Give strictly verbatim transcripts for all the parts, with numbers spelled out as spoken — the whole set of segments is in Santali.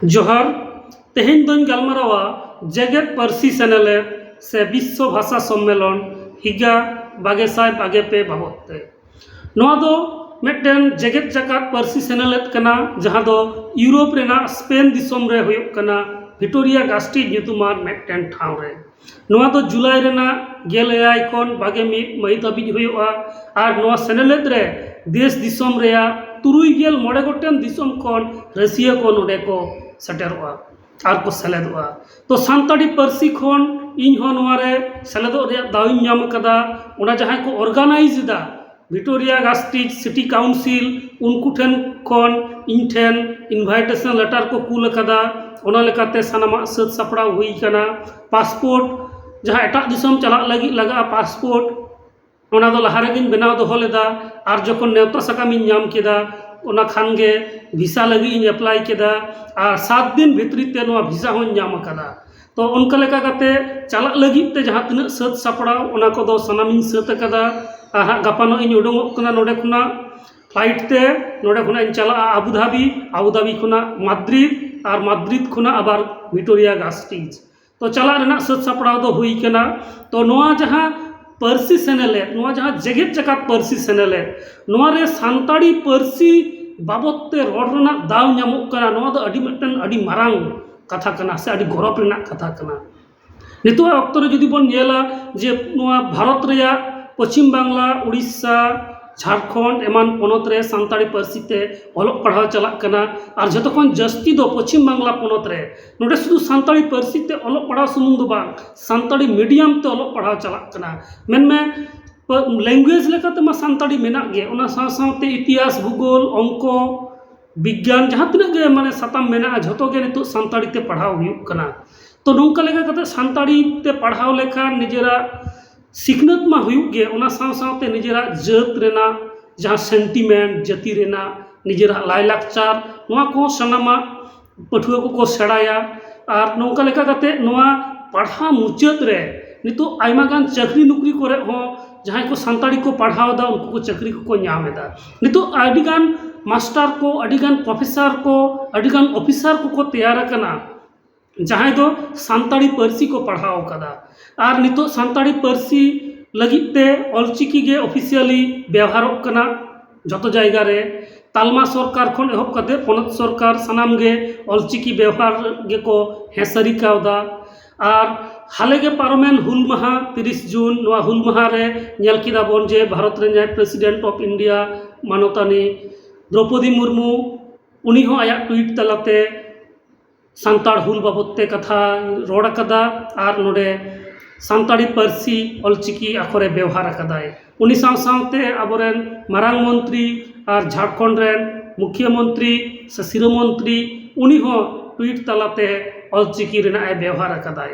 ᱡᱚᱦᱟᱨ᱾ ᱛᱮᱦᱮᱧ ᱫᱚᱧ ᱜᱟᱞᱢᱟᱨᱟᱣᱟ ᱡᱮᱜᱮᱛ ᱯᱟᱹᱨᱥᱤ ᱥᱮᱱᱮᱞᱮᱫ ᱥᱮ ᱵᱤᱥᱥᱚ ᱵᱷᱟᱥᱟ ᱥᱚᱢᱢᱮᱞᱚᱱ ᱦᱤᱜᱟ ᱵᱟᱜᱮ ᱥᱟᱭ ᱵᱟᱜᱮ ᱯᱮ ᱵᱟᱵᱚᱫ ᱛᱮ᱾ ᱱᱚᱣᱟ ᱫᱚ ᱢᱤᱫᱴᱮᱱ ᱡᱮᱜᱮᱛ ᱡᱟᱠᱟᱛ ᱯᱟᱹᱨᱥᱤ ᱥᱮᱱᱮᱞᱮᱫ ᱠᱟᱱᱟ, ᱡᱟᱦᱟᱸ ᱫᱚ ᱤᱭᱩᱨᱳᱯ ᱨᱮᱱᱟᱜ ᱥᱯᱮᱱ ᱫᱤᱥᱚᱢ ᱨᱮ ᱦᱩᱭᱩᱜ ᱠᱟᱱᱟ, ᱵᱷᱤᱠᱴᱳᱨᱤᱭᱟ ᱜᱟᱥᱴᱤᱡ ᱧᱩᱛᱩᱢᱟᱱ ᱢᱤᱫᱴᱮᱱ ᱴᱷᱟᱶ ᱨᱮ᱾ ᱱᱚᱣᱟ ᱫᱚ ᱡᱩᱞᱟᱭ ᱨᱮᱱᱟᱜ ᱜᱮᱞ ᱮᱭᱟᱭ ᱠᱷᱚᱱ ᱵᱟᱜᱮ ᱢᱤᱫ ᱢᱟᱹᱦᱤᱛ ᱦᱟᱹᱵᱤᱡ ᱦᱩᱭᱩᱜᱼᱟ᱾ ᱟᱨ ᱱᱚᱣᱟ ᱥᱮᱱᱮᱞᱮᱫ ᱨᱮ ᱫᱮᱥ ᱫᱤᱥᱚᱢ ᱨᱮᱭᱟᱜ ᱛᱩᱨᱩᱭ ᱜᱮᱞ ᱢᱚᱬᱮ ᱜᱚᱴᱮᱱ ᱫᱤᱥᱚᱢ ᱠᱷᱚᱱ ᱨᱟᱹᱥᱤᱭᱟᱹ ᱠᱚ ᱱᱚᱰᱮ ᱠᱚ ᱥᱮᱴᱮᱨᱚᱜᱼᱟ ᱟᱨ ᱠᱚ ᱥᱮᱞᱮᱫᱚᱜᱼᱟ᱾ ᱛᱚ, ᱥᱟᱱᱛᱟᱲᱤ ᱯᱟᱹᱨᱥᱤ ᱠᱷᱚᱱ ᱤᱧ ᱦᱚᱸ ᱱᱚᱣᱟ ᱨᱮ ᱥᱮᱞᱮᱫᱚᱜ ᱨᱮᱭᱟᱜ ᱫᱟᱣ ᱤᱧ ᱧᱟᱢ ᱟᱠᱟᱫᱟ᱾ ᱚᱱᱟ ᱡᱟᱦᱟᱸᱭ ᱠᱚ ᱚᱨᱜᱟᱱᱟᱭᱤᱡᱽ ᱮᱫᱟ, ᱵᱷᱤᱠᱴᱳᱨᱤᱭᱟ ᱜᱟᱥᱴᱤᱡ ᱥᱤᱴᱤ ᱠᱟᱣᱩᱱᱥᱤᱞ, ᱩᱱᱠᱩ ᱴᱷᱮᱱ ᱠᱷᱚᱱ ᱤᱧ ᱴᱷᱮᱱ ᱤᱱᱵᱷᱟᱭᱴᱮᱥᱚᱱ ᱞᱮᱴᱟᱨ ᱠᱚ ᱠᱩᱞ ᱟᱠᱟᱫᱟ᱾ ᱚᱱᱟ ᱞᱮᱠᱟᱛᱮ ᱥᱟᱱᱟᱢᱟᱜ ᱥᱟᱹᱛ ᱥᱟᱯᱲᱟᱣ ᱦᱩᱭ ᱟᱠᱟᱱᱟ᱾ ᱯᱟᱥᱯᱳᱨᱴ, ᱡᱟᱦᱟᱸ ᱮᱴᱟᱜ ᱫᱤᱥᱚᱢ ᱪᱟᱞᱟᱜ ᱞᱟᱹᱜᱤᱫ ᱞᱟᱜᱟᱜᱼᱟ ᱯᱟᱥᱯᱳᱨᱴ, ᱚᱱᱟ ᱫᱚ ᱞᱟᱦᱟ ᱨᱮᱜᱮᱧ ᱵᱮᱱᱟᱣ ᱫᱚᱦᱚ ᱞᱮᱫᱟ᱾ ᱟᱨ ᱡᱚᱠᱷᱚᱱ ᱱᱮᱣᱛᱟ ᱥᱟᱠᱟᱢ ᱤᱧ ᱧᱟᱢ ᱠᱮᱫᱟ, ᱚᱱᱟ ᱠᱷᱟᱱ ᱜᱮ ᱵᱷᱤᱥᱟ ᱞᱟᱹᱜᱤᱫ ᱤᱧ ᱮᱯᱞᱟᱭ ᱠᱮᱫᱟ᱾ ᱟᱨ ᱥᱟᱛ ᱫᱤᱱ ᱵᱷᱤᱛᱨᱤ ᱛᱮ ᱱᱚᱣᱟ ᱵᱷᱤᱥᱟ ᱦᱚᱸᱧ ᱧᱟᱢ ᱟᱠᱟᱫᱟ᱾ ᱛᱚ, ᱚᱱᱠᱟ ᱞᱮᱠᱟ ᱠᱟᱛᱮ ᱪᱟᱞᱟᱜ ᱞᱟᱹᱜᱤᱫ ᱛᱮ ᱡᱟᱦᱟᱸ ᱛᱤᱱᱟᱹᱜ ᱥᱟᱹᱛ ᱥᱟᱯᱲᱟᱣ, ᱚᱱᱟ ᱠᱚᱫᱚ ᱥᱟᱱᱟᱢᱤᱧ ᱥᱟᱹᱛ ᱟᱠᱟᱫᱟ᱾ ᱟᱨ ᱦᱟᱸᱜ ᱜᱟᱯᱟ ᱱᱚᱜ ᱤᱧ ᱩᱰᱩᱝᱚᱜ ᱠᱟᱱᱟ ᱱᱚᱰᱮ ᱠᱷᱚᱱᱟᱜ ᱯᱷᱞᱟᱭᱤᱴ ᱛᱮ᱾ ᱱᱚᱰᱮ ᱠᱷᱚᱱᱟᱜ ᱤᱧ ᱪᱟᱞᱟᱜᱼᱟ ᱟᱵᱩ ᱫᱷᱟᱵᱤ, ᱟᱵᱩ ᱫᱷᱟᱵᱤ ᱠᱷᱚᱱᱟᱜ ᱢᱟᱫᱽᱨᱤᱫ, ᱟᱨ ᱢᱟᱫᱽᱨᱤᱫ ᱠᱷᱚᱱᱟᱜ ᱟᱵᱟᱨ ᱵᱷᱤᱠᱴᱳᱨᱤᱭᱟ ᱜᱟᱥᱴᱤᱡ᱾ ᱛᱚ, ᱪᱟᱞᱟᱜ ᱨᱮᱱᱟᱜ ᱥᱟᱹᱛ ᱥᱟᱯᱲᱟᱣ ᱫᱚ ᱦᱩᱭ ᱠᱟᱱᱟ᱾ ᱛᱚ, ᱱᱚᱣᱟ ᱡᱟᱦᱟᱸ ᱯᱟᱹᱨᱥᱤ ᱥᱮᱱᱮᱞᱮᱫ, ᱱᱚᱣᱟ ᱡᱟᱦᱟᱸ ᱡᱮᱜᱮᱛ ᱡᱟᱠᱟᱛ ᱯᱟᱹᱨᱥᱤ ᱥᱮᱱᱮᱞᱮᱫ, ᱱᱚᱣᱟ ᱨᱮ ᱥᱟᱱᱛᱟᱲᱤ ᱯᱟᱹᱨᱥᱤ ᱵᱟᱵᱚᱫ ᱛᱮ ᱨᱚᱲ ᱨᱮᱱᱟᱜ ᱫᱟᱣ ᱧᱟᱢᱚᱜ ᱠᱟᱱᱟ, ᱱᱚᱣᱟ ᱫᱚ ᱟᱹᱰᱤ ᱢᱤᱫᱴᱮᱱ ᱟᱹᱰᱤ ᱢᱟᱨᱟᱝ ᱠᱟᱛᱷᱟ ᱠᱟᱱᱟ ᱥᱮ ᱟᱹᱰᱤ ᱜᱚᱨᱚᱵᱽ ᱨᱮᱱᱟᱜ ᱠᱟᱛᱷᱟ ᱠᱟᱱᱟ᱾ ᱱᱤᱛᱚᱜ ᱚᱠᱛᱚ ᱨᱮ ᱡᱩᱫᱤ ᱵᱚᱱ ᱧᱮᱞᱟ ᱡᱮ ᱱᱚᱣᱟ ᱵᱷᱟᱨᱚᱛ ᱨᱮᱭᱟᱜ ᱯᱚᱪᱷᱤᱢ ᱵᱟᱝᱞᱟ, ᱩᱲᱤᱥᱥᱟ, ᱡᱷᱟᱲᱠᱷᱚᱸᱰ ᱮᱢᱟᱱ ᱯᱚᱱᱚᱛ ᱨᱮ ᱥᱟᱱᱛᱟᱲᱤ ᱯᱟᱹᱨᱥᱤ ᱛᱮ ᱚᱞᱚᱜ ᱯᱟᱲᱦᱟᱣ ᱪᱟᱞᱟᱜ ᱠᱟᱱᱟ᱾ ᱟᱨ ᱡᱷᱚᱛᱚ ᱠᱷᱚᱱ ᱡᱟᱹᱥᱛᱤ ᱫᱚ ᱯᱚᱪᱷᱤᱢ ᱵᱟᱝᱞᱟ ᱯᱚᱱᱚᱛ ᱨᱮ᱾ ᱱᱚᱰᱮ ᱥᱩᱫᱷᱩ ᱥᱟᱱᱛᱟᱲᱤ ᱯᱟᱹᱨᱥᱤ ᱛᱮ ᱚᱞᱚᱜ ᱯᱟᱲᱦᱟᱣ ᱥᱩᱢᱩᱝ ᱫᱚ ᱵᱟᱝ, ᱥᱟᱱᱛᱟᱲᱤ ᱢᱤᱰᱤᱭᱟᱢ ᱛᱮ ᱚᱞᱚᱜ ᱯᱟᱲᱦᱟᱣ ᱪᱟᱞᱟᱜ ᱠᱟᱱᱟ᱾ ᱢᱮᱱᱢᱮ, ᱯᱟᱹ-, ᱞᱮᱝᱜᱩᱭᱮᱡᱽ ᱞᱮᱠᱟᱛᱮ ᱢᱟ ᱥᱟᱱᱛᱟᱲᱤ ᱢᱮᱱᱟᱜ ᱜᱮ, ᱚᱱᱟ ᱥᱟᱶ ᱥᱟᱶᱛᱮ ᱤᱛᱤᱦᱟᱥ, ᱵᱷᱩᱜᱳᱞ, ᱚᱝᱠᱚ, ᱵᱤᱜᱽᱜᱟᱱ, ᱡᱟᱦᱟᱸ ᱛᱤᱱᱟᱹᱜ ᱜᱮ ᱢᱟᱱᱮ ᱥᱟᱛᱟᱢ ᱢᱮᱱᱟᱜᱼᱟ, ᱡᱷᱚᱛᱚ ᱜᱮ ᱱᱤᱛᱚᱜ ᱥᱟᱱᱛᱟᱲᱤ ᱛᱮ ᱯᱟᱲᱦᱟᱣ ᱦᱩᱭᱩᱜ ᱠᱟᱱᱟ᱾ ᱛᱚ, ᱱᱚᱝᱠᱟ ᱞᱮᱠᱟ ᱠᱟᱛᱮ ᱥᱟᱱᱛᱟᱲᱤ ᱛᱮ ᱯᱟᱲᱦᱟᱣ ᱞᱮᱠᱷᱟᱱ ᱱᱤᱡᱮᱨᱟᱜ ᱥᱤᱠᱷᱱᱟᱹᱛ ᱢᱟ ᱦᱩᱭᱩᱜ ᱜᱮ, ᱚᱱᱟ ᱥᱟᱶ ᱥᱟᱶᱛᱮ ᱱᱤᱡᱮᱨᱟᱜ ᱡᱟᱹᱛ ᱨᱮᱱᱟᱜ ᱡᱟᱦᱟᱸ ᱥᱮᱱᱴᱤᱢᱮᱱᱴ, ᱡᱟᱹᱛᱤ ᱨᱮᱱᱟᱜ ᱱᱤᱡᱮᱨᱟᱜ ᱞᱟᱭᱼᱞᱟᱠᱪᱟᱨ, ᱱᱚᱣᱟ ᱠᱚᱦᱚᱸ ᱥᱟᱱᱟᱢᱟᱜ ᱯᱟᱹᱴᱷᱩᱣᱟᱹ ᱠᱚᱠᱚ ᱥᱮᱬᱟᱭᱟ᱾ ᱟᱨ ᱱᱚᱝᱠᱟ ᱞᱮᱠᱟ ᱠᱟᱛᱮ ᱱᱚᱣᱟ ᱯᱟᱲᱦᱟᱣ ᱢᱩᱪᱟᱹᱫ ᱨᱮ ᱱᱤᱛᱚᱜ ᱟᱭᱢᱟ ᱜᱟᱱ ᱪᱟᱹᱠᱨᱤ ᱱᱚᱠᱨᱤ ᱠᱚᱨᱮ ᱦᱚᱸ ᱡᱟᱦᱟᱸᱭ ᱠᱚ ᱥᱟᱱᱛᱟᱲᱤ ᱠᱚ ᱯᱟᱲᱦᱟᱣ ᱮᱫᱟ, ᱩᱱᱠᱩ ᱠᱚ ᱪᱟᱹᱠᱨᱤ ᱠᱚᱠᱚ ᱧᱟᱢ ᱮᱫᱟ᱾ ᱱᱤᱛᱚᱜ ᱟᱹᱰᱤ ᱜᱟᱱ ᱢᱟᱥᱴᱟᱨ ᱠᱚ, ᱟᱹᱰᱤᱜᱟᱱ ᱯᱨᱚᱯᱷᱮᱥᱟᱨ ᱠᱚ, ᱟᱹᱰᱤᱜᱟᱱ ᱚᱯᱷᱤᱥᱟᱨ ᱠᱚᱠᱚ ᱛᱮᱭᱟᱨ ᱟᱠᱟᱱᱟ, ᱡᱟᱦᱟᱸᱭ ᱫᱚ ᱥᱟᱱᱛᱟᱲᱤ ᱯᱟᱹᱨᱥᱤ ᱠᱚ ᱯᱟᱲᱦᱟᱣ ᱟᱠᱟᱫᱟ᱾ ᱟᱨ ᱱᱤᱛᱚᱜ ᱥᱟᱱᱛᱟᱲᱤ ᱯᱟᱹᱨᱥᱤ ᱞᱟᱹᱜᱤᱫ ᱛᱮ ᱚᱞᱪᱤᱠᱤ ᱜᱮ ᱚᱯᱷᱤᱥᱤᱭᱟᱞᱤ ᱵᱮᱣᱦᱟᱨᱚᱜ ᱠᱟᱱᱟ ᱡᱚᱛᱚ ᱡᱟᱭᱜᱟ ᱨᱮ᱾ ᱛᱟᱞᱢᱟ ᱥᱚᱨᱠᱟᱨ ᱠᱷᱚᱱ ᱮᱦᱚᱵ ᱠᱟᱛᱮ ᱯᱚᱱᱚᱛ ᱥᱚᱨᱠᱟᱨ, ᱥᱟᱱᱟᱢ ᱜᱮ ᱚᱞᱪᱤᱠᱤ ᱵᱮᱣᱦᱟᱨ ᱜᱮᱠᱚ ᱦᱮᱸᱥᱟᱹᱨᱤ ᱠᱟᱣᱫᱟ᱾ ᱟᱨ ᱦᱟᱞᱮ ᱜᱮ ᱯᱟᱨᱚᱢᱮᱱ ᱦᱩᱞ ᱢᱟᱦᱟ, ᱛᱤᱨᱤᱥ ᱡᱩᱱ, ᱱᱚᱣᱟ ᱦᱩᱞ ᱢᱟᱦᱟ ᱨᱮ ᱧᱮᱞ ᱠᱮᱫᱟ ᱵᱚᱱ ᱡᱮ ᱵᱷᱟᱨᱚᱛ ᱨᱮᱱ ᱡᱟᱦᱟᱸᱭ President of India ᱢᱟᱱᱚᱛᱟᱱᱤ Droupadi Murmu, ᱩᱱᱤ ᱦᱚᱸ ᱟᱭᱟᱜ ᱴᱩᱭᱤᱴ ᱛᱟᱞᱟᱛᱮ ᱥᱟᱱᱛᱟᱲ ᱦᱩᱞ ᱵᱟᱵᱚᱫ ᱛᱮ ᱠᱟᱛᱷᱟ ᱨᱚᱲ ᱟᱠᱟᱫᱟ ᱟᱨ ᱱᱚᱰᱮ ᱥᱟᱱᱛᱟᱲᱤ ᱯᱟᱹᱨᱥᱤ ᱚᱞᱪᱤᱠᱤ ᱟᱠᱷᱚᱨᱮ ᱵᱮᱣᱦᱟᱨ ᱟᱠᱟᱫᱟᱭ᱾ ᱩᱱᱤ ᱥᱟᱶ ᱥᱟᱶᱛᱮ ᱟᱵᱚᱨᱮᱱ ᱢᱟᱨᱟᱝ ᱢᱚᱱᱛᱨᱤ ᱟᱨ ᱡᱷᱟᱲᱠᱷᱚᱸᱰ ᱨᱮᱱ ᱢᱩᱠᱷᱤᱭᱟᱹ ᱢᱚᱱᱛᱨᱤ ᱥᱮ ᱥᱤᱨᱟᱹ ᱢᱚᱱᱛᱨᱤ, ᱩᱱᱤ ᱦᱚᱸ ᱴᱩᱭᱤᱴ ᱛᱟᱞᱟᱛᱮ ᱚᱞᱪᱤᱠᱤ ᱨᱮᱱᱟᱜ ᱮ ᱵᱮᱣᱦᱟᱨ ᱟᱠᱟᱫᱟᱭ᱾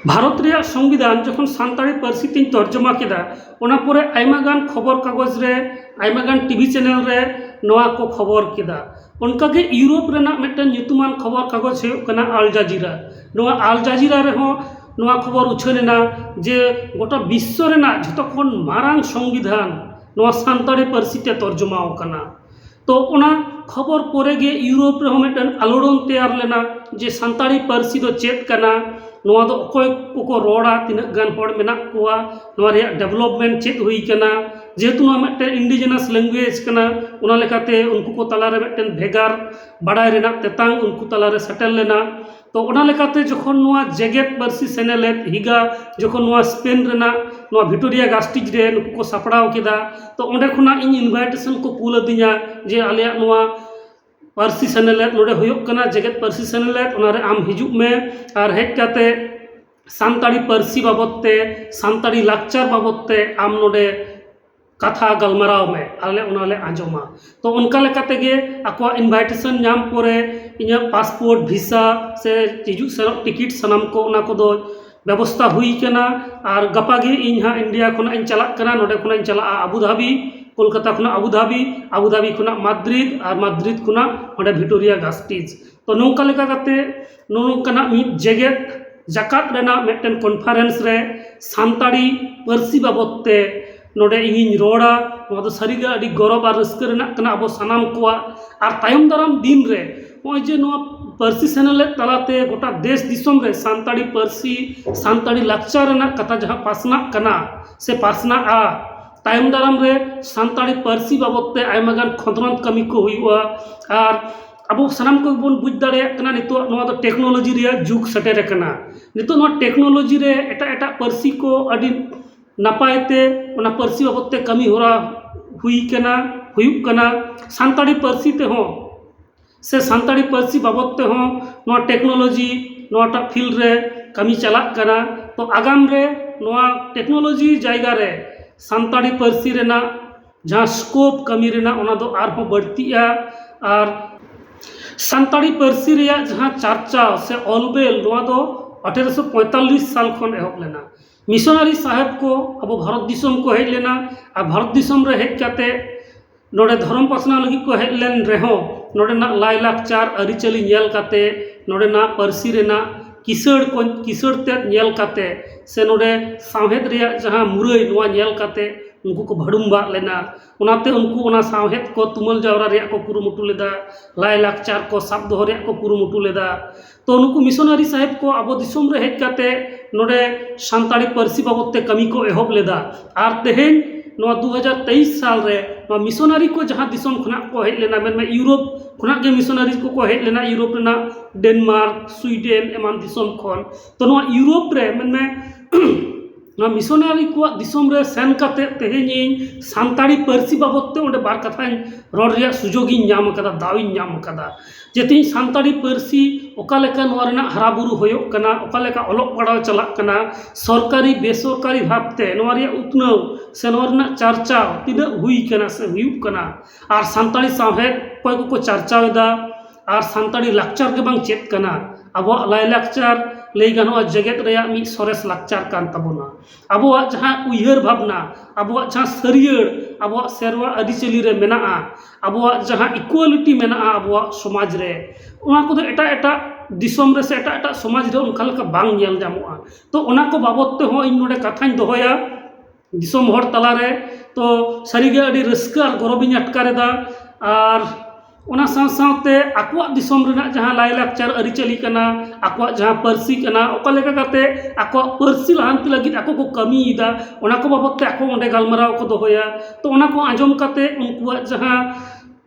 ᱵᱷᱟᱨᱚᱛ ᱨᱮᱭᱟᱜ ᱥᱚᱝᱵᱤᱫᱷᱟᱱ ᱡᱚᱠᱷᱚᱱ ᱥᱟᱱᱛᱟᱲᱤ ᱯᱟᱹᱨᱥᱤ ᱛᱤᱧ ᱛᱚᱨᱡᱚᱢᱟ ᱠᱮᱫᱟ, ᱚᱱᱟ ᱯᱚᱨᱮ ᱟᱭᱢᱟ ᱜᱟᱱ ᱠᱷᱚᱵᱚᱨ ᱠᱟᱜᱚᱡᱽ ᱨᱮ, ᱟᱭᱢᱟ ᱜᱟᱱ ᱴᱤᱵᱷᱤ ᱪᱮᱱᱮᱞ ᱨᱮ ᱱᱚᱣᱟ ᱠᱚ ᱠᱷᱚᱵᱚᱨ ᱠᱮᱫᱟ᱾ ᱚᱱᱠᱟᱜᱮ ᱤᱭᱩᱨᱳᱯ ᱨᱮᱱᱟᱜ ᱢᱤᱫᱴᱮᱱ ᱧᱩᱛᱩᱢᱟᱱ ᱠᱷᱚᱵᱚᱨ ᱠᱟᱜᱚᱡᱽ ᱦᱩᱭᱩᱜ ᱠᱟᱱᱟ ᱟᱞ ᱡᱟᱡᱤᱨᱟ᱾ ᱱᱚᱣᱟ ᱟᱞ ᱡᱟᱡᱤᱨᱟ ᱨᱮᱦᱚᱸ ᱱᱚᱣᱟ ᱠᱷᱚᱵᱚᱨ ᱩᱪᱷᱟᱹᱱ ᱮᱱᱟ ᱡᱮ ᱜᱚᱴᱟ ᱵᱤᱥᱥᱚ ᱨᱮᱱᱟᱜ ᱡᱷᱚᱛᱚ ᱠᱷᱚᱱ ᱢᱟᱨᱟᱝ ᱥᱚᱝᱵᱤᱫᱷᱟᱱ ᱱᱚᱣᱟ ᱥᱟᱱᱛᱟᱲᱤ ᱯᱟᱹᱨᱥᱤ ᱛᱮ ᱛᱚᱨᱡᱚᱢᱟ ᱟᱠᱟᱱᱟ᱾ ᱛᱚ ᱚᱱᱟ ᱠᱷᱚᱵᱚᱨ ᱯᱚᱨᱮ ᱜᱮ ᱤᱭᱩᱨᱳᱯ ᱨᱮᱦᱚᱸ ᱢᱤᱫᱴᱮᱱ ᱟᱞᱳᱲᱚᱱ ᱛᱮᱭᱟᱨ ᱞᱮᱱᱟ ᱡᱮ ᱥᱟᱱᱛᱟᱲᱤ ᱯᱟᱹᱨᱥᱤ ᱫᱚ ᱪᱮᱫ ᱠᱟᱱᱟ, ᱱᱚᱣᱟ ᱫᱚ ᱚᱠᱚᱭ ᱠᱚᱠᱚ ᱨᱚᱲᱟ, ᱛᱤᱱᱟᱹᱜ ᱜᱟᱱ ᱦᱚᱲ ᱢᱮᱱᱟᱜ ᱠᱚᱣᱟ, ᱱᱚᱣᱟ ᱨᱮᱭᱟᱜ ᱰᱮᱵᱷᱞᱚᱯᱢᱮᱱᱴ ᱪᱮᱫ ᱦᱩᱭ ᱠᱟᱱᱟ᱾ ᱡᱮᱦᱮᱛᱩ ᱱᱚᱣᱟ ᱢᱤᱫᱴᱮᱱ ᱤᱱᱰᱤᱡᱮᱱᱟᱥ ᱞᱮᱝᱜᱩᱭᱮᱡᱽ ᱠᱟᱱᱟ, ᱚᱱᱟ ᱞᱮᱠᱟᱛᱮ ᱩᱱᱠᱩ ᱠᱚ ᱛᱟᱞᱟᱨᱮ ᱢᱤᱫᱴᱮᱱ ᱵᱷᱮᱜᱟᱨ ᱵᱟᱲᱟᱭ ᱨᱮᱱᱟᱜ ᱛᱮᱛᱟᱝ ᱩᱱᱠᱩ ᱛᱟᱞᱟᱨᱮ ᱥᱮᱴᱮᱨ ᱞᱮᱱᱟ᱾ ᱛᱚ ᱚᱱᱟ ᱞᱮᱠᱟᱛᱮ ᱡᱚᱠᱷᱚᱱ ᱱᱚᱣᱟ ᱡᱮᱜᱮᱛ ᱯᱟᱹᱨᱥᱤ ᱥᱮᱱᱮᱞᱮᱫ ᱦᱤᱜᱟ ᱡᱚᱠᱷᱚᱱ ᱱᱚᱣᱟ ᱥᱯᱮᱱ ᱨᱮᱱᱟᱜ ᱱᱚᱣᱟ ᱵᱷᱤᱠᱴᱳᱨᱤᱭᱟ ᱜᱟᱥᱴᱤᱡᱽ ᱨᱮ ᱱᱩᱠᱩ ᱠᱚ ᱥᱟᱯᱲᱟᱣ ᱠᱮᱫᱟ, ᱛᱚ ᱚᱸᱰᱮ ᱠᱷᱚᱱᱟᱜ ᱤᱧ ᱤᱱᱵᱷᱟᱭᱴᱮᱥᱚᱱ ᱠᱚ ᱠᱩᱞ ᱟᱹᱫᱤᱧᱟ ᱡᱮ ᱟᱞᱮᱭᱟᱜ ᱱᱚᱣᱟ ᱯᱟᱹᱨᱥᱤ ᱥᱮᱱᱮᱞᱮᱫ ᱱᱚᱰᱮ ᱦᱩᱭᱩᱜ ᱠᱟᱱᱟ, ᱡᱮᱜᱮᱛ ᱯᱟᱹᱨᱥᱤ ᱥᱮᱱᱮᱞᱮᱫ, ᱚᱱᱟᱨᱮ ᱟᱢ ᱦᱤᱡᱩᱜ ᱢᱮ ᱟᱨ ᱦᱮᱡ ᱠᱟᱛᱮ ᱥᱟᱱᱛᱟᱲᱤ ᱯᱟᱹᱨᱥᱤ ᱵᱟᱵᱚᱫ ᱛᱮ, ᱥᱟᱱᱛᱟᱲᱤ ᱞᱟᱠᱪᱟᱨ ᱵᱟᱵᱚᱫ ᱛᱮ ᱟᱢ ᱱᱚᱰᱮ ᱠᱟᱛᱷᱟ ᱜᱟᱞᱢᱟᱨᱟᱣ ᱢᱮ, ᱟᱞᱮ ᱚᱱᱟ ᱞᱮ ᱟᱸᱡᱚᱢᱟ᱾ ᱛᱚ ᱚᱱᱠᱟ ᱞᱮᱠᱟ ᱛᱮᱜᱮ ᱟᱠᱚᱣᱟᱜ ᱤᱱᱵᱷᱟᱭᱴᱮᱥᱚᱱ ᱧᱟᱢ ᱯᱚᱨᱮ ᱤᱧᱟᱹᱜ ᱯᱟᱥᱯᱳᱨᱴ, ᱵᱷᱤᱥᱟ ᱥᱮ ᱦᱤᱡᱩᱜ ᱥᱮᱱᱚᱜ ᱴᱤᱠᱤᱴ ᱥᱟᱱᱟᱢ ᱠᱚ ᱚᱱᱟ ᱠᱚᱫᱚ ᱵᱮᱵᱚᱥᱛᱟ ᱦᱩᱭ ᱠᱟᱱᱟ᱾ ᱟᱨ ᱜᱟᱯᱟ ᱜᱮ ᱤᱧ ᱦᱟᱸᱜ ᱤᱱᱰᱤᱭᱟ ᱠᱷᱚᱱᱟᱜ ᱤᱧ ᱪᱟᱞᱟᱜ ᱠᱟᱱᱟ, ᱱᱚᱰᱮ ᱠᱷᱚᱱᱟᱜ ᱤᱧ ᱪᱟᱞᱟᱜᱼᱟ ᱟᱵᱩ ᱫᱷᱟᱵᱤ, ᱠᱳᱞᱠᱟᱛᱟ ᱠᱷᱚᱱᱟᱜ ᱟᱵᱩ ᱫᱷᱟᱵᱤ, ᱟᱵᱩ ᱫᱷᱟᱵᱤ ᱠᱷᱚᱱᱟᱜ ᱢᱟᱫᱽᱨᱤᱫ ᱟᱨ ᱢᱟᱫᱽᱨᱤᱫ ᱠᱷᱚᱱᱟᱜ ᱚᱸᱰᱮ ᱵᱷᱤᱠᱴᱳᱨᱤᱭᱟ ᱜᱟᱥᱴᱤᱡᱽ᱾ ᱛᱚ ᱱᱚᱝᱠᱟ ᱞᱮᱠᱟ ᱠᱟᱛᱮ ᱱᱚᱜᱼᱚ ᱱᱚᱝᱠᱟᱱᱟᱜ ᱢᱤᱫ ᱡᱮᱜᱮᱛ ᱡᱟᱠᱟᱛ ᱨᱮᱱᱟᱜ ᱢᱤᱫᱴᱮᱱ ᱠᱚᱱᱯᱷᱟᱨᱮᱱᱥ ᱨᱮ ᱥᱟᱱᱛᱟᱲᱤ ᱯᱟᱹᱨᱥᱤ ᱵᱟᱵᱚᱫ ᱛᱮ ᱱᱚᱰᱮ ᱤᱧᱤᱧ ᱨᱚᱲᱟ, ᱱᱚᱣᱟ ᱫᱚ ᱥᱟᱹᱨᱤᱜᱮ ᱟᱹᱰᱤ ᱜᱚᱨᱚᱵᱽ ᱟᱨ ᱨᱟᱹᱥᱠᱟᱹ ᱨᱮᱱᱟᱜ ᱠᱟᱱᱟ ᱟᱵᱚ ᱥᱟᱱᱟᱢ ᱠᱚᱣᱟᱜ᱾ ᱟᱨ ᱛᱟᱭᱚᱢ ᱫᱟᱨᱟᱢ ᱫᱤᱱ ᱨᱮ ᱱᱚᱜᱼᱚᱭ ᱡᱮ ᱱᱚᱣᱟ ᱯᱟᱹᱨᱥᱤ ᱥᱮᱱᱮᱞᱮᱫ ᱛᱟᱞᱟᱛᱮ ᱜᱚᱴᱟ ᱫᱮᱥ ᱫᱤᱥᱚᱢ ᱨᱮ ᱥᱟᱱᱛᱟᱲᱤ ᱯᱟᱹᱨᱥᱤ, ᱥᱟᱱᱛᱟᱲᱤ ᱞᱟᱠᱪᱟᱨ ᱨᱮᱱᱟᱜ ᱠᱟᱛᱷᱟ ᱡᱟᱦᱟᱸ ᱯᱟᱥᱱᱟᱜ ᱠᱟᱱᱟ ᱥᱮ ᱯᱟᱥᱱᱟᱜᱼᱟ, ᱛᱟᱭᱚᱢ ᱫᱟᱨᱟᱢ ᱨᱮ ᱥᱟᱱᱛᱟᱲᱤ ᱯᱟᱹᱨᱥᱤ ᱵᱟᱵᱚᱫ ᱛᱮ ᱟᱭᱢᱟ ᱜᱟᱱ ᱠᱷᱚᱸᱫᱽᱨᱚᱸᱫᱽ ᱠᱟᱹᱢᱤ ᱠᱚ ᱦᱩᱭᱩᱜᱼᱟ᱾ ᱟᱨ ᱟᱵᱚ ᱥᱟᱱᱟᱢ ᱠᱚᱜᱮ ᱵᱚᱱ ᱵᱩᱡᱽ ᱫᱟᱲᱮᱭᱟᱜ ᱠᱟᱱᱟ, ᱱᱤᱛᱚᱜ ᱱᱚᱣᱟ ᱫᱚ ᱴᱮᱠᱱᱳᱞᱚᱡᱤ ᱨᱮᱭᱟᱜ ᱡᱩᱜᱽ ᱥᱮᱴᱮᱨ ᱟᱠᱟᱱᱟ᱾ ᱱᱤᱛᱚᱜ ᱱᱚᱣᱟ ᱴᱮᱠᱱᱳᱞᱚᱡᱤ ᱨᱮ ᱮᱴᱟᱜ ᱮᱴᱟᱜ ᱯᱟᱹᱨᱥᱤ ᱠᱚ ᱟᱹᱰᱤ ᱱᱟᱯᱟᱭ ᱛᱮ ᱚᱱᱟ ᱯᱟᱹᱨᱥᱤ ᱵᱟᱵᱚᱫ ᱛᱮ ᱠᱟᱹᱢᱤ ᱦᱚᱨᱟ ᱦᱩᱭ ᱠᱟᱱᱟ, ᱦᱩᱭᱩᱜ ᱠᱟᱱᱟ᱾ ᱥᱟᱱᱛᱟᱲᱤ ᱯᱟᱹᱨᱥᱤ ᱛᱮᱦᱚᱸ ᱥᱮ ᱥᱟᱱᱛᱟᱲᱤ ᱯᱟᱹᱨᱥᱤ ᱵᱟᱵᱚᱫ ᱛᱮᱦᱚᱸ ᱱᱚᱣᱟ ᱴᱮᱠᱱᱳᱞᱚᱡᱤ, ᱱᱚᱣᱟᱴᱟᱜ ᱯᱷᱤᱞᱰ ᱨᱮ ᱠᱟᱹᱢᱤ ᱪᱟᱞᱟᱜ ᱠᱟᱱᱟ᱾ ᱛᱚ ᱟᱜᱟᱢ ᱨᱮ ᱱᱚᱣᱟ ᱴᱮᱠᱱᱳᱞᱚᱡᱤ ᱡᱟᱭᱜᱟ ᱨᱮ ᱥᱟᱱᱛᱟᱲᱤ ᱯᱟᱹᱨᱥᱤ ᱨᱮᱱᱟᱜ ᱡᱟᱦᱟᱸ ᱥᱠᱳᱯ ᱠᱟᱹᱢᱤ ᱨᱮᱱᱟᱜ, ᱚᱱᱟ ᱫᱚ ᱟᱨᱦᱚᱸ ᱵᱟᱹᱲᱛᱤᱜᱼᱟ᱾ ᱟᱨ ᱥᱟᱱᱛᱟᱲᱤ ᱯᱟᱹᱨᱥᱤ ᱨᱮᱭᱟᱜ ᱡᱟᱦᱟᱸ ᱪᱟᱨᱪᱟᱣ ᱥᱮ ᱚᱞᱵᱮᱞ, ᱱᱚᱣᱟ ᱫᱚ ᱟᱴᱷᱮᱨᱚᱥᱚ ᱯᱚᱸᱭᱛᱟᱞᱞᱤᱥ ᱥᱟᱞ ᱠᱷᱚᱱ ᱮᱦᱚᱵ ᱞᱮᱱᱟ᱾ ᱢᱤᱥᱚᱱᱟᱨᱤ ᱥᱟᱦᱮᱵ ᱠᱚ ᱟᱵᱚ ᱵᱷᱟᱨᱚᱛ ᱫᱤᱥᱚᱢ ᱠᱚ ᱦᱮᱡ ᱞᱮᱱᱟ᱾ ᱟᱨ ᱵᱷᱟᱨᱚᱛ ᱫᱤᱥᱚᱢ ᱨᱮ ᱦᱮᱡ ᱠᱟᱛᱮ ᱱᱚᱰᱮ ᱫᱷᱚᱨᱚᱢ ᱯᱟᱥᱱᱟᱣ ᱞᱟᱹᱜᱤᱫ ᱠᱚ ᱦᱮᱡ ᱞᱮᱱ ᱨᱮᱦᱚᱸ, ᱱᱚᱰᱮᱱᱟᱜ ᱞᱟᱭᱼᱞᱟᱠᱪᱟᱨ ᱟᱹᱨᱤᱪᱟᱹᱞᱤ ᱧᱮᱞ ᱠᱟᱛᱮ, ᱱᱚᱰᱮᱱᱟᱜ ᱯᱟᱹᱨᱥᱤ ᱨᱮᱱᱟᱜ ᱠᱤᱥᱟᱹᱬ ᱠᱚ, ᱠᱤᱥᱟᱹᱬ ᱛᱮᱫ ᱧᱮᱞ ᱠᱟᱛᱮ ᱥᱮ ᱱᱚᱰᱮ ᱥᱟᱶᱦᱮᱫ ᱨᱮᱭᱟᱜ ᱡᱟᱦᱟᱸ ᱢᱩᱨᱟᱹᱭ, ᱱᱚᱣᱟ ᱧᱮᱞ ᱠᱟᱛᱮ ᱩᱱᱠᱩ ᱠᱚ ᱵᱷᱟᱹᱲᱩᱢᱵᱷᱟᱜ ᱞᱮᱱᱟ᱾ ᱚᱱᱟᱛᱮ ᱩᱱᱠᱩ ᱚᱱᱟ ᱥᱟᱶᱦᱮᱫ ᱠᱚ ᱛᱩᱢᱟᱹᱞ ᱡᱟᱣᱨᱟ ᱨᱮᱭᱟᱜ ᱠᱚ ᱠᱩᱨᱩᱢᱩᱴᱩ ᱞᱮᱫᱟ, ᱞᱟᱭᱼᱞᱟᱠᱪᱟᱨ ᱠᱚ ᱥᱟᱵ ᱫᱚᱦᱚ ᱨᱮᱭᱟᱜ ᱠᱚ ᱠᱩᱨᱩᱢᱩᱴᱩ ᱞᱮᱫᱟ᱾ ᱛᱚ ᱱᱩᱠᱩ ᱢᱤᱥᱚᱱᱟᱨᱤ ᱥᱟᱦᱮᱵ ᱠᱚ ᱟᱵᱚ ᱫᱤᱥᱚᱢ ᱨᱮ ᱦᱮᱡ ᱠᱟᱛᱮ ᱱᱚᱰᱮ ᱥᱟᱱᱛᱟᱲᱤ ᱯᱟᱹᱨᱥᱤ ᱵᱟᱵᱚᱫ ᱛᱮ ᱠᱟᱹᱢᱤ ᱠᱚ ᱮᱦᱚᱵ ᱞᱮᱫᱟ᱾ ᱟᱨ ᱛᱮᱦᱮᱧ ᱱᱚᱣᱟ ᱫᱩ ᱦᱟᱡᱟᱨ ᱛᱮᱭᱤᱥ ᱥᱟᱞ ᱨᱮ ᱱᱚᱣᱟ ᱢᱤᱥᱚᱱᱟᱨᱤ ᱠᱚ ᱡᱟᱦᱟᱸ ᱫᱤᱥᱚᱢ ᱠᱷᱚᱱᱟᱜ ᱠᱚ ᱦᱮᱡ ᱞᱮᱱᱟ, ᱢᱮᱱᱢᱮ ᱤᱭᱩᱨᱳᱯ ᱠᱷᱚᱱᱟᱜ ᱜᱮ ᱢᱤᱥᱚᱱᱟᱨᱤ ᱠᱚᱠᱚ ᱦᱮᱡ ᱞᱮᱱᱟ, ᱤᱭᱩᱨᱳᱯ ᱨᱮᱱᱟᱜ ᱰᱮᱱᱢᱟᱨᱠ, ᱥᱩᱭᱰᱮᱱ ᱮᱢᱟᱱ ᱫᱤᱥᱚᱢ ᱠᱷᱚᱱ᱾ ᱛᱚ ᱱᱚᱣᱟ ᱤᱭᱩᱨᱳᱯ ᱨᱮ ᱢᱮᱱᱢᱮ ᱱᱚᱣᱟ ᱢᱤᱥᱚᱱᱟᱨᱤ ᱠᱚᱣᱟᱜ ᱫᱤᱥᱚᱢ ᱨᱮ ᱥᱮᱱ ᱠᱟᱛᱮ ᱛᱮᱦᱮᱧ ᱤᱧ ᱥᱟᱱᱛᱟᱲᱤ ᱯᱟᱹᱨᱥᱤ ᱵᱟᱵᱚᱫ ᱛᱮ ᱚᱸᱰᱮ ᱵᱟᱨ ᱠᱟᱛᱷᱟᱧ ᱨᱚᱲ ᱨᱮᱭᱟᱜ ᱥᱩᱡᱳᱜᱽ ᱤᱧ ᱧᱟᱢ ᱟᱠᱟᱫᱟ, ᱫᱟᱣ ᱤᱧ ᱧᱟᱢ ᱟᱠᱟᱫᱟ᱾ ᱡᱮ ᱛᱮᱦᱮᱧ ᱥᱟᱱᱛᱟᱲᱤ ᱯᱟᱹᱨᱥᱤ ᱚᱠᱟ ᱞᱮᱠᱟ ᱱᱚᱣᱟ ᱨᱮᱱᱟᱜ ᱦᱟᱨᱟ ᱵᱩᱨᱩ ᱦᱩᱭᱩᱜ ᱠᱟᱱᱟ, ᱚᱠᱟ ᱞᱮᱠᱟ ᱚᱞᱚᱜ ᱯᱟᱲᱦᱟᱣ ᱪᱟᱞᱟᱜ ᱠᱟᱱᱟ, ᱥᱚᱨᱠᱟᱨᱤ ᱵᱮᱥᱚᱨᱠᱟᱨᱤ ᱵᱷᱟᱵᱽ ᱛᱮ ᱱᱚᱣᱟ ᱨᱮᱭᱟᱜ ᱩᱛᱱᱟᱹᱣ ᱥᱮ ᱱᱚᱣᱟ ᱨᱮᱱᱟᱜ ᱪᱟᱨᱪᱟᱣ ᱛᱤᱱᱟᱹᱜ ᱦᱩᱭ ᱠᱟᱱᱟ ᱥᱮ ᱦᱩᱭᱩᱜ ᱠᱟᱱᱟ, ᱟᱨ ᱥᱟᱱᱛᱟᱲᱤ ᱥᱟᱶᱦᱮᱫ ᱚᱠᱚᱭ ᱠᱚᱠᱚ ᱪᱟᱨᱪᱟᱣ ᱮᱫᱟ, ᱟᱨ ᱥᱟᱱᱛᱟᱲᱤ ᱞᱟᱠᱪᱟᱨ ᱜᱮ ᱵᱟᱝ ᱪᱮᱫ ᱠᱟᱱᱟ᱾ ᱟᱵᱚᱣᱟᱜ ᱞᱟᱭᱼᱞᱟᱠᱪᱟᱨ ᱞᱟᱹᱭ ᱜᱟᱱᱚᱜᱼᱟ ᱡᱮᱜᱮᱛ ᱨᱮᱭᱟᱜ ᱢᱤᱫ ᱥᱚᱨᱮᱥ ᱞᱟᱠᱪᱟᱨ ᱠᱟᱱ ᱛᱟᱵᱚᱱᱟ᱾ ᱟᱵᱚᱣᱟᱜ ᱡᱟᱦᱟᱸ ᱩᱭᱦᱟᱹᱨ ᱵᱷᱟᱵᱽᱱᱟ, ᱟᱵᱚᱣᱟᱜ ᱡᱟᱦᱟᱸ ᱥᱟᱹᱨᱭᱟᱹᱲ, ᱟᱵᱚᱣᱟᱜ ᱥᱮᱨᱣᱟ ᱟᱹᱨᱤᱪᱟᱹᱞᱤ ᱨᱮ ᱢᱮᱱᱟᱜᱼᱟ, ᱟᱵᱚᱣᱟᱜ ᱡᱟᱦᱟᱸ ᱤᱠᱩᱣᱟᱞᱤᱴᱤ ᱢᱮᱱᱟᱜᱼᱟ ᱟᱵᱚᱣᱟᱜ ᱥᱚᱢᱟᱡᱽ ᱨᱮ, ᱚᱱᱟ ᱠᱚᱫᱚ ᱮᱴᱟᱜ ᱮᱴᱟᱜ ᱫᱤᱥᱚᱢ ᱨᱮ ᱥᱮ ᱮᱴᱟᱜ ᱮᱴᱟᱜ ᱥᱚᱢᱟᱡᱽ ᱨᱮ ᱚᱱᱠᱟ ᱞᱮᱠᱟ ᱵᱟᱝ ᱧᱮᱞ ᱧᱟᱢᱚᱜᱼᱟ᱾ ᱛᱚ ᱚᱱᱟ ᱠᱚ ᱵᱟᱵᱚᱫ ᱛᱮᱦᱚᱸ ᱤᱧ ᱱᱚᱰᱮ ᱠᱟᱛᱷᱟᱧ ᱫᱚᱦᱚᱭᱟ᱾ ᱫᱤᱥᱚᱢ ᱦᱚᱲ ᱛᱟᱞᱟᱨᱮ᱾ ᱛᱚ ᱥᱟᱹᱨᱤᱜᱮ ᱟᱹᱰᱤ ᱨᱟᱹᱥᱠᱟᱹ ᱟᱨ ᱜᱚᱨᱚᱵᱤᱧ ᱟᱴᱠᱟᱨ ᱮᱫᱟ᱾ ᱟᱨ ᱚᱱᱟ ᱥᱟᱶ ᱥᱟᱶᱛᱮ ᱟᱠᱚᱣᱟᱜ ᱫᱤᱥᱚᱢ ᱨᱮᱱᱟᱜ ᱡᱟᱦᱟᱸ ᱞᱟᱭᱼᱞᱟᱠᱪᱟᱨ ᱟᱹᱨᱤᱪᱟᱹᱞᱤ ᱠᱟᱱᱟ, ᱟᱠᱚᱣᱟᱜ ᱡᱟᱦᱟᱸ ᱯᱟᱹᱨᱥᱤ ᱠᱟᱱᱟ, ᱚᱠᱟ ᱞᱮᱠᱟ ᱠᱟᱛᱮ ᱟᱠᱚᱣᱟᱜ ᱯᱟᱹᱨᱥᱤ ᱞᱟᱦᱟᱱᱛᱤ ᱞᱟᱹᱜᱤᱫ ᱟᱠᱚ ᱠᱚ ᱠᱟᱹᱢᱤᱭᱮᱫᱟ, ᱚᱱᱟ ᱠᱚ ᱵᱟᱵᱚᱫ ᱛᱮ ᱟᱠᱚ ᱚᱸᱰᱮ ᱜᱟᱞᱢᱟᱨᱟᱣ ᱠᱚ ᱫᱚᱦᱚᱭᱟ᱾ ᱛᱚ ᱚᱱᱟ ᱠᱚ ᱟᱸᱡᱚᱢ ᱠᱟᱛᱮ ᱩᱱᱠᱩᱣᱟᱜ ᱡᱟᱦᱟᱸ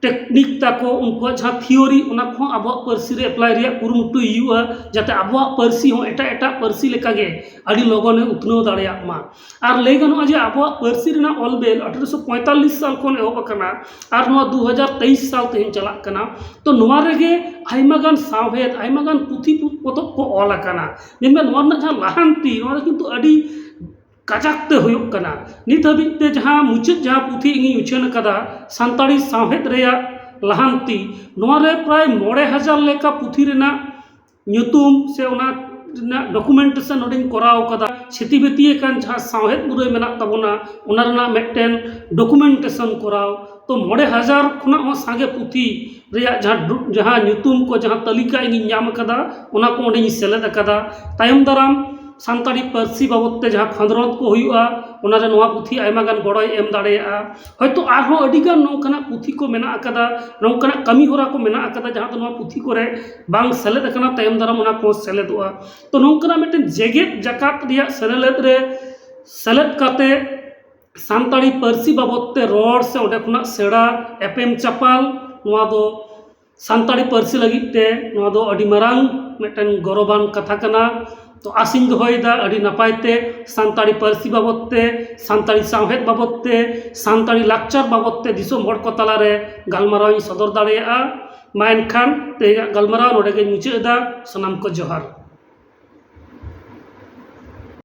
ᱴᱮᱠᱱᱤᱠ ᱛᱟᱠᱚ, ᱩᱱᱠᱩᱣᱟᱜ ᱡᱟᱦᱟᱸ ᱛᱷᱤᱭᱳᱨᱤ, ᱚᱱᱟ ᱠᱚᱦᱚᱸ ᱟᱵᱚᱣᱟᱜ ᱯᱟᱹᱨᱥᱤ ᱨᱮ ᱮᱯᱞᱟᱭ ᱨᱮᱭᱟᱜ ᱠᱩᱨᱩᱢᱩᱴᱩᱭ ᱦᱩᱭᱩᱜᱼᱟ, ᱡᱟᱛᱮ ᱟᱵᱚᱣᱟᱜ ᱯᱟᱹᱨᱥᱤ ᱦᱚᱸ ᱮᱴᱟᱜ ᱮᱴᱟᱜ ᱯᱟᱹᱨᱥᱤ ᱞᱮᱠᱟᱜᱮ ᱟᱹᱰᱤ ᱞᱚᱜᱚᱱᱮ ᱩᱛᱱᱟᱹᱣ ᱫᱟᱲᱮᱭᱟᱜ ᱢᱟ᱾ ᱟᱨ ᱞᱟᱹᱭ ᱜᱟᱱᱚᱜᱼᱟ ᱡᱮ ᱟᱵᱚᱣᱟᱜ ᱯᱟᱹᱨᱥᱤ ᱨᱮᱱᱟᱜ ᱚᱞ ᱵᱮᱞ ᱟᱴᱷᱨᱚᱥᱚ ᱯᱚᱸᱭᱛᱟᱞᱞᱤᱥ ᱥᱟᱞ ᱠᱷᱚᱱ ᱮᱦᱚᱵ ᱟᱠᱟᱱᱟ ᱟᱨ ᱱᱚᱣᱟ ᱫᱩ ᱦᱟᱡᱟᱨ ᱛᱮᱭᱤᱥ ᱥᱟᱞ ᱛᱮᱦᱮᱧ ᱪᱟᱞᱟᱜ ᱠᱟᱱᱟ᱾ ᱛᱚ ᱱᱚᱣᱟ ᱨᱮᱜᱮ ᱟᱭᱢᱟ ᱜᱟᱱ ᱥᱟᱶᱦᱮᱫ, ᱟᱭᱢᱟ ᱜᱟᱱ ᱯᱩᱛᱷᱤ ᱯᱚᱛᱚᱵ ᱠᱚ ᱚᱞ ᱟᱠᱟᱱᱟ᱾ ᱢᱮᱱᱢᱮ ᱱᱚᱣᱟ ᱨᱮᱱᱟᱜ ᱡᱟᱦᱟᱸ ᱞᱟᱦᱟᱱᱛᱤ, ᱱᱚᱣᱟ ᱫᱚ ᱠᱤᱱᱛᱩ ᱟᱹᱰᱤ ᱠᱟᱡᱟᱠ ᱛᱮ ᱦᱩᱭᱩᱜ ᱠᱟᱱᱟ᱾ ᱱᱤᱛ ᱦᱟᱹᱵᱤᱡ ᱛᱮ ᱡᱟᱦᱟᱸ ᱢᱩᱪᱟᱹᱫ ᱡᱟᱦᱟᱸ ᱯᱩᱛᱷᱤ ᱤᱧᱤᱧ ᱩᱪᱷᱟᱹᱱ ᱟᱠᱟᱫᱟ, ᱥᱟᱱᱛᱟᱲᱤ ᱥᱟᱶᱦᱮᱫ ᱨᱮᱭᱟᱜ ᱞᱟᱦᱟᱱᱛᱤ, ᱱᱚᱣᱟ ᱨᱮ ᱯᱨᱟᱭ ᱢᱚᱬᱮ ᱦᱟᱡᱟᱨ ᱞᱮᱠᱟ ᱯᱩᱛᱷᱤ ᱨᱮᱱᱟᱜ ᱧᱩᱛᱩᱢ ᱥᱮ ᱚᱱᱟ ᱨᱮᱱᱟᱜ ᱰᱚᱠᱩᱢᱮᱱᱴᱮᱥᱚᱱ ᱱᱚᱰᱮᱧ ᱠᱚᱨᱟᱣ ᱠᱟᱫᱟ᱾ ᱪᱷᱤᱛᱤ ᱵᱤᱛᱤ ᱟᱠᱟᱱ ᱡᱟᱦᱟᱸ ᱥᱟᱶᱦᱮᱫ ᱢᱩᱨᱟᱹᱭ ᱢᱮᱱᱟᱜ ᱛᱟᱵᱚᱱᱟ, ᱚᱱᱟ ᱨᱮᱱᱟᱜ ᱢᱤᱫᱴᱮᱱ ᱰᱚᱠᱩᱢᱮᱱᱴᱮᱥᱚᱱ ᱠᱚᱨᱟᱣ᱾ ᱛᱚ ᱢᱚᱬᱮ ᱦᱟᱡᱟᱨ ᱠᱷᱚᱱᱟᱜ ᱦᱚᱸ ᱥᱟᱸᱜᱮ ᱯᱩᱛᱷᱤ ᱨᱮᱭᱟᱜ ᱡᱟᱦᱟᱸ ᱰᱩ-, ᱡᱟᱦᱟᱸ ᱧᱩᱛᱩᱢ ᱠᱚ, ᱡᱟᱦᱟᱸ ᱛᱟᱹᱞᱤᱠᱟ ᱤᱧᱤᱧ ᱧᱟᱢ ᱟᱠᱟᱫᱟ, ᱚᱱᱟ ᱠᱚ ᱚᱸᱰᱮᱧ ᱥᱮᱞᱮᱫ ᱟᱠᱟᱫᱟ᱾ ᱛᱟᱭᱚᱢ ᱫᱟᱨᱟᱢ ᱥᱟᱱᱛᱟᱲᱤ ᱯᱟᱹᱨᱥᱤ ᱵᱟᱵᱚᱫ ᱛᱮ ᱡᱟᱦᱟᱸ ᱠᱷᱚᱸᱫᱽᱨᱚᱸᱫᱽ ᱠᱚ ᱦᱩᱭᱩᱜᱼᱟ, ᱚᱱᱟᱨᱮ ᱱᱚᱣᱟ ᱯᱩᱛᱷᱤ ᱟᱭᱢᱟ ᱜᱟᱱ ᱜᱚᱲᱚᱭ ᱮᱢ ᱫᱟᱲᱮᱭᱟᱜᱼᱟ᱾ ᱦᱚᱭᱛᱳ ᱟᱨᱦᱚᱸ ᱟᱹᱰᱤ ᱜᱟᱱ ᱱᱚᱝᱠᱟᱱᱟᱜ ᱯᱩᱛᱷᱤ ᱠᱚ ᱢᱮᱱᱟᱜ ᱟᱠᱟᱫᱟ, ᱱᱚᱝᱠᱟᱱᱟᱜ ᱠᱟᱹᱢᱤ ᱦᱚᱨᱟ ᱠᱚ ᱢᱮᱱᱟᱜ ᱟᱠᱟᱫᱟ, ᱡᱟᱦᱟᱸ ᱫᱚ ᱱᱚᱣᱟ ᱯᱩᱛᱷᱤ ᱠᱚᱨᱮ ᱵᱟᱝ ᱥᱮᱞᱮᱫ ᱟᱠᱟᱱᱟ, ᱛᱟᱭᱚᱢ ᱫᱟᱨᱟᱢ ᱚᱱᱟ ᱠᱚ ᱥᱮᱞᱮᱫᱚᱜᱼᱟ᱾ ᱛᱚ ᱱᱚᱝᱠᱟᱱᱟᱜ ᱢᱤᱫᱴᱮᱱ ᱡᱮᱜᱮᱛ ᱡᱟᱠᱟᱛ ᱨᱮᱭᱟᱜ ᱥᱮᱱᱮᱞᱮᱫ ᱨᱮ ᱥᱮᱞᱮᱫ ᱠᱟᱛᱮ ᱥᱟᱱᱛᱟᱲᱤ ᱯᱟᱹᱨᱥᱤ ᱵᱟᱵᱚᱫ ᱛᱮ ᱨᱚᱲ ᱥᱮ ᱚᱸᱰᱮ ᱠᱷᱚᱱᱟᱜ ᱥᱮᱬᱟ, ᱮᱯᱮᱢ ᱪᱟᱯᱟᱞ, ᱱᱚᱣᱟ ᱫᱚ ᱥᱟᱱᱛᱟᱲᱤ ᱯᱟᱹᱨᱥᱤ ᱞᱟᱹᱜᱤᱫ ᱛᱮ ᱱᱚᱣᱟ ᱫᱚ ᱟᱹᱰᱤ ᱢᱟᱨᱟᱝ ᱢᱤᱫᱴᱮᱱ ᱜᱚᱨᱚᱵᱟᱱ ᱠᱟᱛᱷᱟ ᱠᱟᱱᱟ᱾ ᱛᱚ ᱟᱥᱤᱧ ᱫᱚᱦᱚᱭᱮᱫᱟ ᱟᱹᱰᱤ ᱱᱟᱯᱟᱭ ᱛᱮ ᱥᱟᱱᱛᱟᱲᱤ ᱯᱟᱹᱨᱥᱤ ᱵᱟᱵᱚᱫ ᱛᱮ, ᱥᱟᱱᱛᱟᱲᱤ ᱥᱟᱶᱦᱮᱫ ᱵᱟᱵᱚᱫ ᱛᱮ, ᱥᱟᱱᱛᱟᱲᱤ ᱞᱟᱠᱪᱟᱨ ᱵᱟᱵᱚᱫ ᱛᱮ ᱫᱤᱥᱚᱢ ᱦᱚᱲ ᱠᱚ ᱛᱟᱞᱟᱨᱮ ᱜᱟᱞᱢᱟᱨᱟᱣ ᱤᱧ ᱥᱚᱫᱚᱨ ᱫᱟᱲᱮᱭᱟᱜᱼᱟ᱾ ᱢᱟ ᱮᱱᱠᱷᱟᱱ ᱛᱮᱦᱮᱧᱟᱜ ᱜᱟᱞᱢᱟᱨᱟᱣ ᱱᱚᱰᱮ ᱜᱮᱧ ᱢᱩᱪᱟᱹᱫ ᱮᱫᱟ᱾ ᱥᱟᱱᱟᱢ ᱠᱚ ᱡᱚᱦᱟᱨ᱾